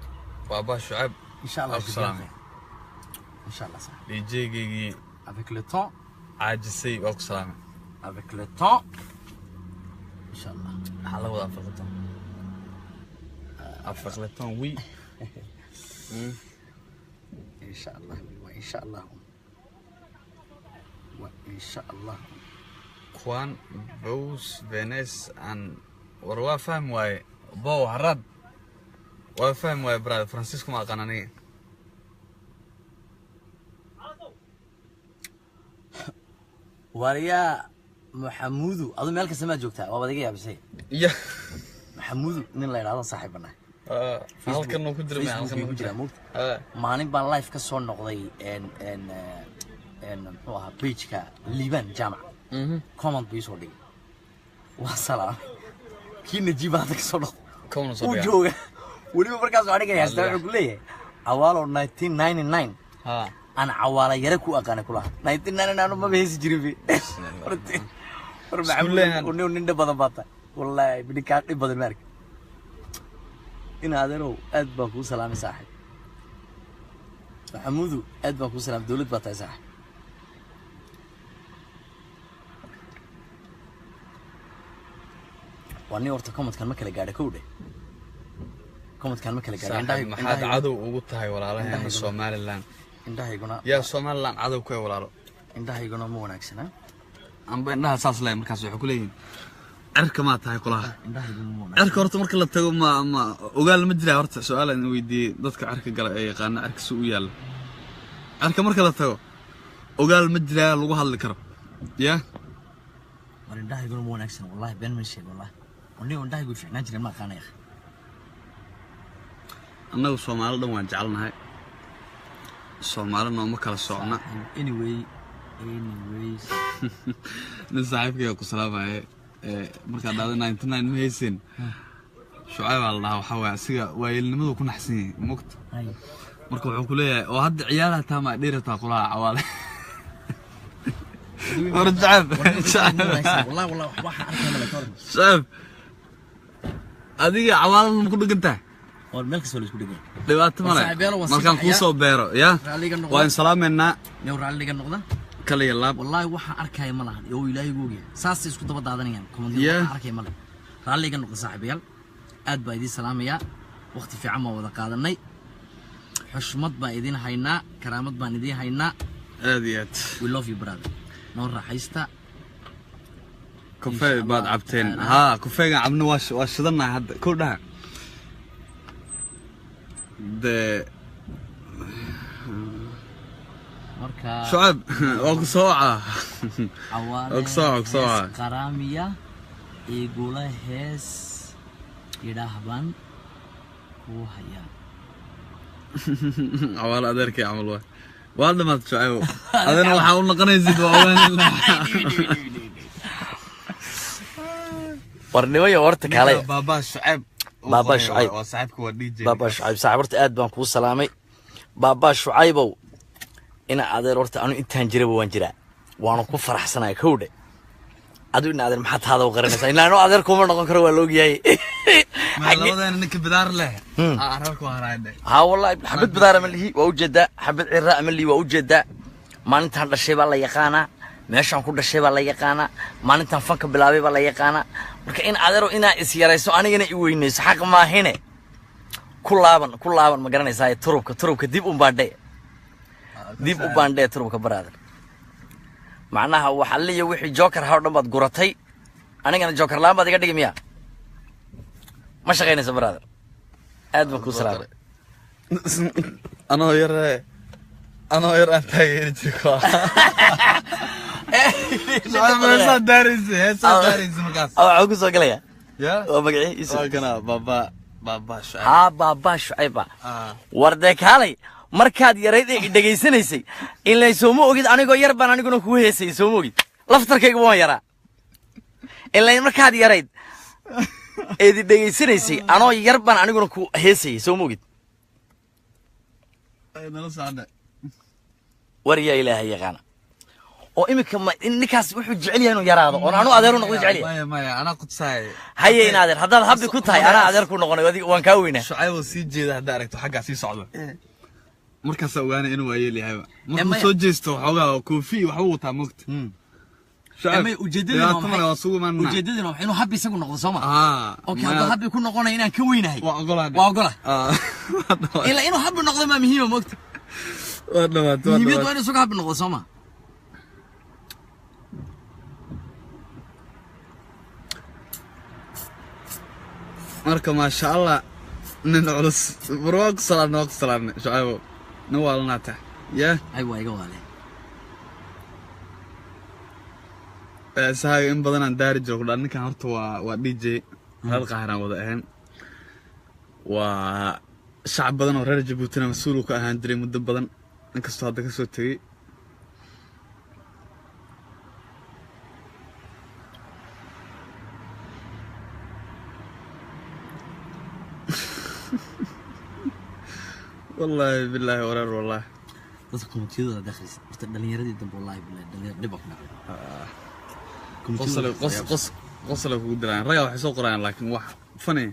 Waa baa Shucayb. Insha Allah. Waa ku salaamay. Insha Allah saaxib. DJ-gaygii. Avec le temps. Caajisay, waa ku salaamay. Avec le temps, insha Allah. Maxaa la wadaa afaqleton? Afaqleton wi. Insha Allah, waa insha Allah, waa insha Allah. Quan bos venes an war waa fahmi waaye bow harad, waa fahmi waaye brother. Francisco ma aqaan aniga. Wariyaa Maxamudu, adu meel kasta maad joogtaa, waabad iga yaabisay. Maxamudu nin la yidhahdo saaxiibanahay. Halkan uu ku jira maya, Facebook halkan ku uu ku jira jira moogta. Maalin baan live ka soo noqday en en en muxuu ahaa pageka Liban Jaamac. Comment buu isoo dhigay, waa salaamay. Kii Najiib hadda ka soo noqday. Kowna soo uu dhigaa. Jooga weliba. Markaas aniga haysta wuxuu ku leeyahay Cawaalo 1999 aan Cawaala yare ku aqaanay kulaha. 1999 maba heesi jirin be. War Isku leeyahan. Maxamuud, nin dhib badan baa tahay wallaahi, bidhi kaa dhib badan ma arki. In adeerow aad baan kuu salaamay saaxib. Maxamudu, aad baan kuu salaamay, dowlad baa tahay saaxib. Waa nin horta commentkan ma kala gaadha kow dheh, commentkan ma kala gaadha. Saaxiib, maxaad cadow ugu tahay walaalaheena Somaliland? Indhahayguna. Yaa Somaliland cadow ku walaalo? Indhahayguna ma wanaagsana. Amba indhaha saas leeyahay, markaas waxay ku leeyihiin cirka maa tahay kulaha. Indhahayguna ma wanaagsan. Cirka horta marka la tago ma ogaal ma jiraa? Horta su-aal aan weydiiyey dadka cirka gala ee yaqaana cirka si u yaalla. Cirka marka la tago ogaal ma jiraa lagu hadli karo ya? War indhahayguna ma wanaagsan wallahi, been ma sheeg wallahi. Aniga indhahaygu way fiicnaan jireen, ma aqaanaya. Annagu Soomaali dhan waan jecelnahay, Soomaali nooma kala socna. Anyway, anyways. Nin saaxiibkayga ku salaamaya ee markaa dhahda 99 ma haysin, Shucayb baa la dhahaa. Waxaa waaye asiga waayeelnimadu ku naxsan yahay mogta. Hay. Marka wuxuu ku leeyahay oo hadda ciyaaraha taa ma dheerataa kulaha Cawaale. War Shucayb, Shucayb. Wallahi, wallahi waxaan arkay ma la kor. Shucayb, adiga Cawaalana ma ku dhegan tahay? War meel kasta waa la isku dhigay. Dhibaato male. Saaxiibayaal, waan sii markaan kuu baxayaa. soo beero ya. Raalliga noqda. Waan salaameynaa. Yow raalliga noqda. Kaliya laab. Wallahi waxaan arkaya ma lahan oo Ilaahay ugu ogyahay, saasay isku daba daadanayaan kommentiyada. Waxaan arkaya ma lahan, raalliga noqda saaxiibayaal, aad baa idiin salaamayaa. Waqti fiican baan wada qaadanay, xushmad baan idiin haynaa, karaamad baan idiin haynaa. Aad iyo aad. We love you brother, noo raaxaysta. Kafee Insha baad Allah cabteen. ta'ala. Haa, kafeegan cabno, waa shidanahay hadda kow dhaha dee. Marka Shucayb waa ku soo wacaa. Cawaale. Waa ku soo waca, ku soo hees waca. Qaraamiya igula hees yidhaahbaan kuu hayaa. Cawaale adeerkay camal waay. Waa dhamaad Shucayb, adina waxaa u noqonaysid waa ogaan. Warnimayo horta kaalay. Baabaa Shucayb. Baabaa Shucayb. Waa saaxiibka, waa DJ. Baaba Shucayb saaxiib, horta aad baan kuu salaamay. Baabaa Shucaybow, ina adeer, horta anu intaan jiraba waan jiraa, waanu ku faraxsanahay. Kowdhe, adu ina adeer, maxaa taada u qaranaysaa? Ilaa anu adeer kuma noqon karo, waa la ogyahay. Ma labadeena ninka bidaar leh aa ararku haraydhe. Haa, wallahi xabad bidaara ma lihi, waa ujeedaa. Xabad ciraa ma lihi, waa ujeedaa. Maalintaan dhashay baa la yaqaanaa, meeshaan ku dhashay baa la yaqaanaa, maalintaan fanka bilaabay baa la yaqaanaa. Marka in adeero, inaa is yarayso anigana i weynayso xaq maahine. Ku laaban, ku laaban, ma garanaysaa? Turubka dib un baandhe, dib u baandhee turubka, brother. Macnaha waxa liya wixii joker ha o dhan baad guratay, anigana joker laan baad iga dhigi miya? Ma shaqaynayso, brother. Aad baan kuu salaamay. Anoo yar, anoo yar aan taageeri jiray. Heesaa daaraysa, heesaa daaraysa markaas. Waxuu ku soo galaya ya waa magaciisa? Waa kana Baaba, Baaba Shucayb. Haa, Baabaa Shucayba. War dee kaalay, markaad yarayd ee dhegaysanaysay ilay, sooma ogid? Anigoo yar baan aniguna kuu heesayay, sooma ogid? Laftarkayga waan yaraa ilay. Markaad yarayd eedi dhegaysanaysay, anoo yar baan aniguna ku heesayay, sooma ogid? Nala socda. War yaa Ilaahay yaqaana, oo iminka ma ninkaas wuxuu jecel yahay inuu yaraado oon anu adeer u noqdo jecel yahay? Maya, maya, anaa qudsaay. Haye in adeer, haddaad habbi ku tahay, anaa adeer ku noqonay, adiga waan kaa weynaa. Shucayb oo sii jeeda haddaa aragto, xaggaa sii socda, markaasaa ogaanay inuu waayeel yahayba markuu Maya. soo jeesto waxoogaa koofi iyo waxbuu wataa, mogta. May ujeedadina waa maxay? Waa sugu imaanana. Ujeedadina waa inuu habbi isagu noqdo, sooma? Aa. Okay, hadduu habbi ku noqonayo inaan ka weynahay, waa ogolaadhe. Waa ogola. Ilaa inuu habbi noqdo maa muhiima, mogta? Waa dhamaatay, waa muhiimiyad waa dhamaatay. inuu isagu habbi noqdo, sooma? Marka maasha Allah, nin culus war, waa ku salaamnay, waa ku salaamnay. Shucaybo, nin waalanaa tahay ya. Ay, waa iga waale. Sahaaga in badanaan daari jiro kudhaa. Ninkan horta waa DJ, reer Qaahiraan wada ahayn, waa shacab badan oo reer Jabuutina mas-uul uu ka ahaan jiray muddo badan, inkastoo hadda kasoo tegey. Wallaahi billaahi wareer, wallaahi. Dadka commentiyadooda dakhlis horta, dhalinyaradii dambe, wallahi billahi, dhalinyar dhib baa ku dhacday. Qosole qos qos qosole kugu dirayaan ragaa, waxay soo qorayaan laakiin wax funny.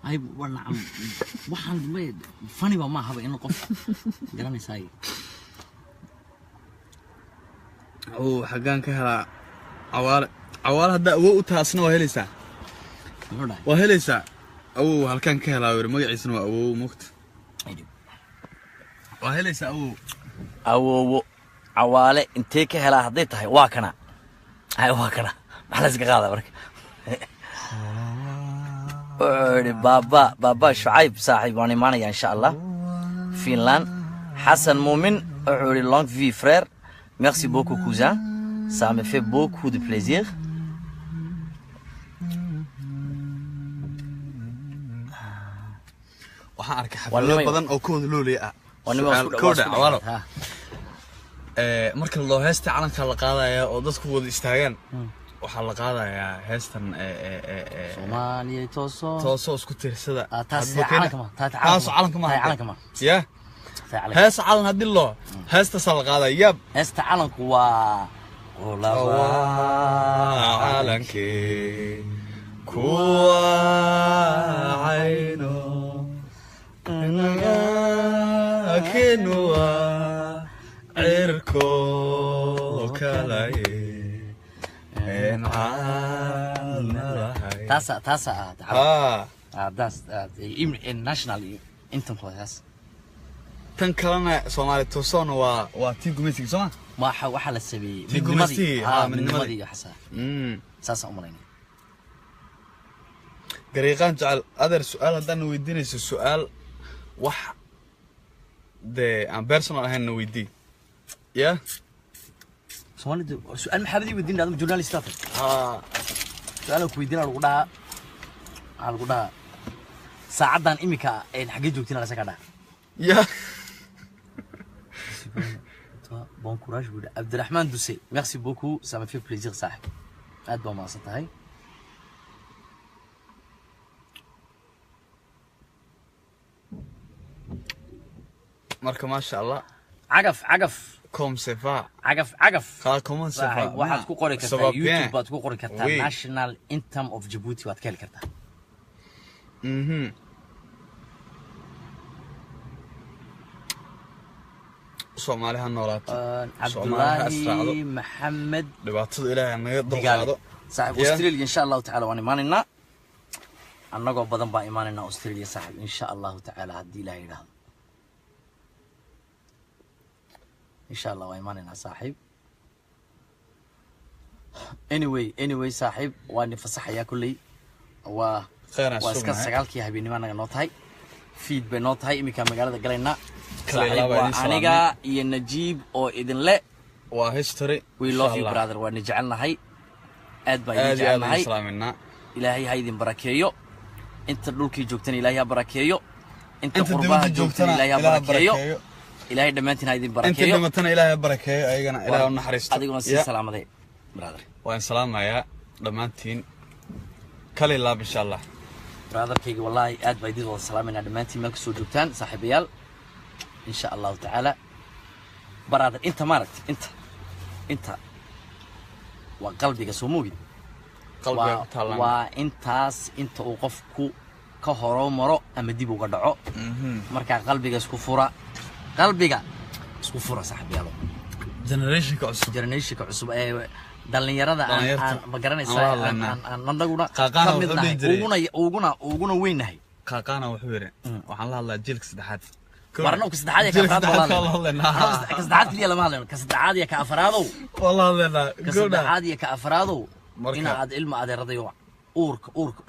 Ay, waa nacam, waxaan may funny ba ma ahaba in qof garanaysaay. Oo xaggaan ka helaa Cawaale? Cawaale haddaa awow u tahay, asna waa helaysaa. Muxuu dhahay? Waa helaysaa. Awow halkaan ka helaa yiri, magaciisana waa awow, mogta. Ay, dhib. Waa helaysaa awow. Awoowo Cawaale intee ka helaa hadday tahay, waa kana. Ay, waa kana. Maxaa la iska qaadaa? Marka wuxuu yidhi Baaba, Baaba Shucayb, saaxiib, waan imaanaya insha Allah Finland. Xasan Muumin wuxuu yidhi: "Longue vie frère, merci beaucoup cousin, ça me fait beaucoup de plaisir." Waxaan arkay Waa xaflado badan oo kooda looley ah. Waa nima Su'aal- isku kowdha isku Cawaalo. Ha. Marka loo heesta calanka la qaadaya oo dadku wada istaagaan, waxaa la qaadayaa heestan Soomaaliya tooso. Toosoo isku tiirsada. Ah, taas Hadba calanka ma, taas taas calanka ma. Taas calanka ma. Ya. Taas calanka. Hees calan haddii loo heestaasaa la qaadaya, yaab. Heesta calanku waa waa calankii kuwa cayno kinwa cirko kalaye en caalna lahay. Taasa ah. Haa. Ah, taas national intanku waa taas. Tan kalena Soomaali toosoona waa tii gumaysiga, sooma? Waxa la sameeyey Tii gumaystigii, midnimadii. haa, Haa, midnimadii. midnimadii iyo xasaa saasaan u malaynaya. Gariiqaan jecel, adeer, su-aal haddaan na weydiinayso, su-aal wax dee aan personal ahayn na weydii ya. Soomaalidu su-aal maxaa ii weydiin? Adigu journalist aad tahay. Haa. Su-aal ku weydiina lagu dhahaa, waxaa lagu dhahaa saacaddan imika een xaggee joogtiin ala ka dhaha. Ya. Bon courage buu yidhi Abdiraxmaan Duse. Merci beaucoup, ça me fait plaisir, saaxib, aad baa mahadsan tahay. Marka maasha Allah. Cagaf cagaf. Comme ça va? Cagaf cagaf. Kaa comment ça va? Saaxiib, waxaad ku qori Ça kartaa va bien. YouTube baad ku qori kartaa. Oui. National Anthem of Djibouti waad ka heli kartaa. Soomaali ha noolaato, Soomaali ha israacdo. Cabdulaahi Maxamed Dhibaatada Ilaahay naga Digaale. dulqaado. Saaxiib, Yeah. Australia insha Allahu tacaala waan imaanaynaa, annagoo badan baa imaanaynaa Australia, saaxiib, insha Allahu tacaala, haddii Ilaah yidhaahdo. Insha Allah waan imaanaynaa, saaxiib. Anyway, saaxiib, waa ni fasaxayaa kolley. Waa Kheyraan waa iska sugnahay. 9-kii habeenimo annaga noo tahay, fiid bay noo tahay, iminkaa magaalada galaynaa. Kale Saaxiib, ilaabaa waa idin salaamay. aniga iyo Najiib oo idin le. Waa history. We Insha love you, Allah. brother. Waa ni jecelnahay, aad baa idin Aad iyo aad idin jecelnahay. salaaminaa. Ilaahay ha idin barakeeyo. Inta dhulkii joogtana Ilaahay ha barakeeyo, inta Inta qurbaha dibadda joogtana joogtana Ilaahay ha Ilaah barakeeyo. barakeeyo. Ilaahay dhammaantiin ha idin Inta barakeeyo. dhimatana Ilaahay ha barakeeyo ayagana, Ilaahay u naxariisto. Adiguna sii salaamaday, brother. Waan salaamayaa dhammaantiin, kali laab, insha Allah. Brotherkayga, wallaahi aad baa idin wada salaamaynaa dhammaantiin meel kasoo joogtaan, saaxiibayaal, insha Allahu tacaala. Brother, inta maaragta, inta waa qalbiga, soo moogid? Qalbiga Waa ku taalaan. waa intaas inta uu qofku ka horumaro ama dib uga dhaco. Markaa qalbiga isku fura, qalbiga isku fura, saaxiibayaalo. Generationka cusub. Generationka cusub ee dhallinyarada aan Dhallinyarta. aan ma garanaysaa? Aan la hadlaynaa. Aan annaguna Qaaqaana ka mid wuxuu nahay dhihi jiray. uguna weynnahay. Qaaqaana wuxuu yidhi, waxaan la hadlaa jiilka saddexaad. War annagu ka saddexaad iyo ka Jiilka afraad baan saddexaad la la hadlaynaa. hadlaynaa. Annagu ka saddexaad keliya lama hadlayno, ka saddexaad iyo ka afraadow. Waa la hadlaynaa. Ka Gabdha. saddexaad iyo ka afraadow. Ina aad ilma adeeradayo,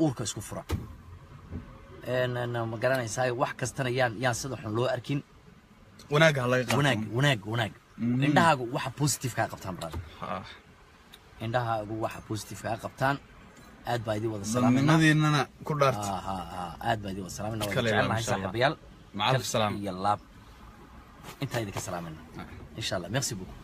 uurka isku fura. Ma garanaysaa, wax kastana yaan sida xun loo arkin. Wanaagga ha laga qaato. Wanaag, wanaag, wanaag. Indhahaagu waxa positive kaa qabtaan, brother. Indhahaagu waxa positive kaa qabtaan. Aad baa idin wada salaamayna. Dadnimadiinana ku dhaarta. Ha ha, aad baa idin wada salaamayna, wada Kale ilaab, jecelnahay, insha Allah. saaxiibayaal. Maca alf salaam. Iyo laab intaa idinka salaamayna, insha Allah. Merci beaucoup.